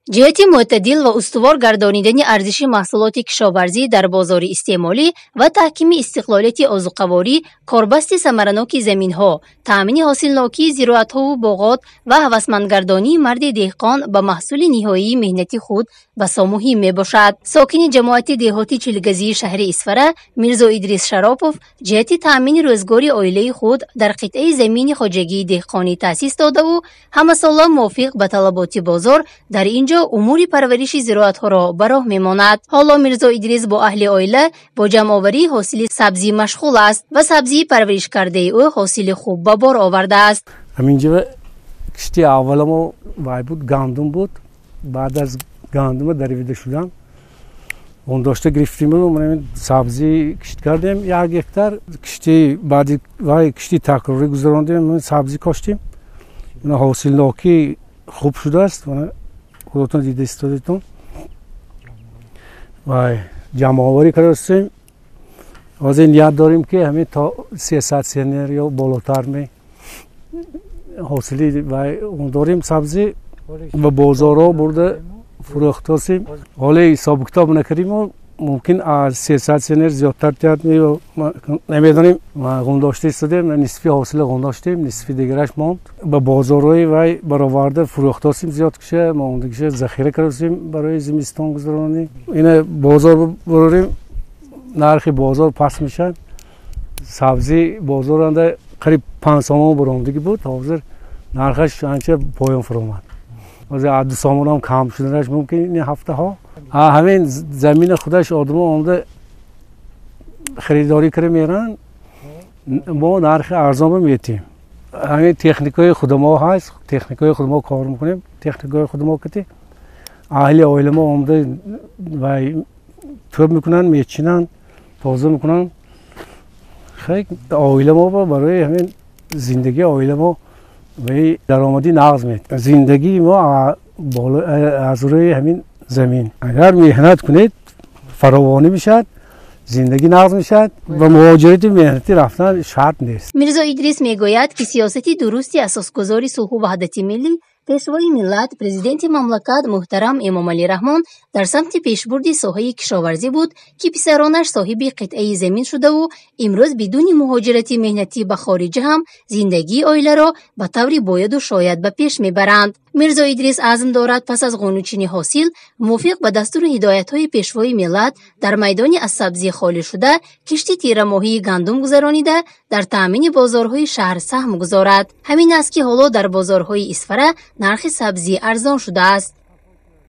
Ҷиҳати мӯътадил ва устувор гардонидани арзиши маҳсулоти кишоварзӣ дар бозори истеъмолӣ ва таҳкими истиқлолияти озуқаворӣ, корбасти самараноки заминҳо, таъмини ҳосилнокии зироатҳову боғот ва ҳавасмандгардонии марди деҳқон ба маҳсули ниҳоии меҳнати худ басо муҳим мебошад. Сокини ҷамоати деҳоти Чилгазии шаҳри Исфара Мирзо Идрис Шаропов ҷиҳати таъмини рӯзгори оилаи худ дар қитъаи замини хоҷагии деҳқонӣ таъсис додаву ҳамасола мувофиқ ба талаботи бозор дар ин ҷо умури парвариши зироатҳоро ба роҳ мемонад. Ҳоло Мирзо Идрис бо аҳли оила бо ҷамъоварии ҳосили сабзӣ машғул аст ва сабзии парваришкардаи ӯ ҳосили хуб ба бор овардааст. Ҳаминҷо кишти авваламо вай буд, гандум буд. Баъд аз гандума даривида шудан он дошта гирифтиму сабзӣ кишт кардем, як гектар кишти, баъди вай кишти такрорӣ гузарондем, сабзӣ коштем. Ҳосилнокӣ хуб шудааст, худотон дида истодетон. Вай ҷамъоварӣ кардастем. Ҳозир ният дорем, ки ҳамин то 300 центнер ё болотар ме ҳосили вай дорем, сабзӣ ба бозорҳо бурда фурӯхтосем. Ҳоле ҳисобу китоб накардиму, мумкин аз 300 центнер зиёдтар тиҳад, намедонем. Ғундошта истодем, нисфи ҳосила ғундоштем, нисфи дигараш монд. Ба бозорҳои вай бароварда фурӯхтосем зиёд киша, мондагиша захира кардосем барои зимистон гузаронӣ. Ина бозор бурорем, нархи бозор паст мешавад. Сабзӣ бозоранда қариб 5 сомон буромдагӣ буд, ҳозир нархаш анча поён фуромад. Ҳозир аз 2 сомонам кам шуданаш мумкин ин ҳафтаҳо. Ҳамин замина худаш одамо омада харидорӣ карда меранд, мо нархи арзонба метиҳем. Ҳамин техникаи худамо ҳаст, техникаи худамо кор мекунем, техникаи худамо кати аҳли оила мо омада вай тӯб мекунанд, мечинанд, тоза мекунанд. Хай, оила мо барои ҳамин зиндагии оила мо ваи даромадӣ нағз мед. Зиндагии мо аз рӯи ҳамин замин. Агар меҳнат кунед, фаровонӣ мешавад, зиндагӣ нағз мешавад ва муҳоҷирати меҳнатӣ рафтан шарт нест. Мирзо Идрис мегӯяд, ки сиёсати дурусти асосгузори сулҳу ваҳдати миллӣ, Пешвои миллат, Президенти мамлакат муҳтарам Эмомалӣ Раҳмон дар самти пешбурди соҳаи кишоварзӣ буд, ки писаронаш соҳиби қитъаи замин шудаву имрӯз бидуни муҳоҷирати меҳнатӣ ба хориҷа ҳам зиндагии оиларо ба таври бояду шояд ба пеш мебаранд. Мирзо Идрис азм дорад, пас аз ғунучини ҳосил мувофиқ ба дастуру ҳидоятҳои Пешвои миллат дар майдони аз сабзӣ холӣ шуда кишти тирамоҳии гандум гузаронида, дар таъмини бозорҳои шаҳр саҳм гузорад. Ҳамин аст, ки ҳоло дар бозорҳои Исфара нархи сабзӣ арзон шудааст.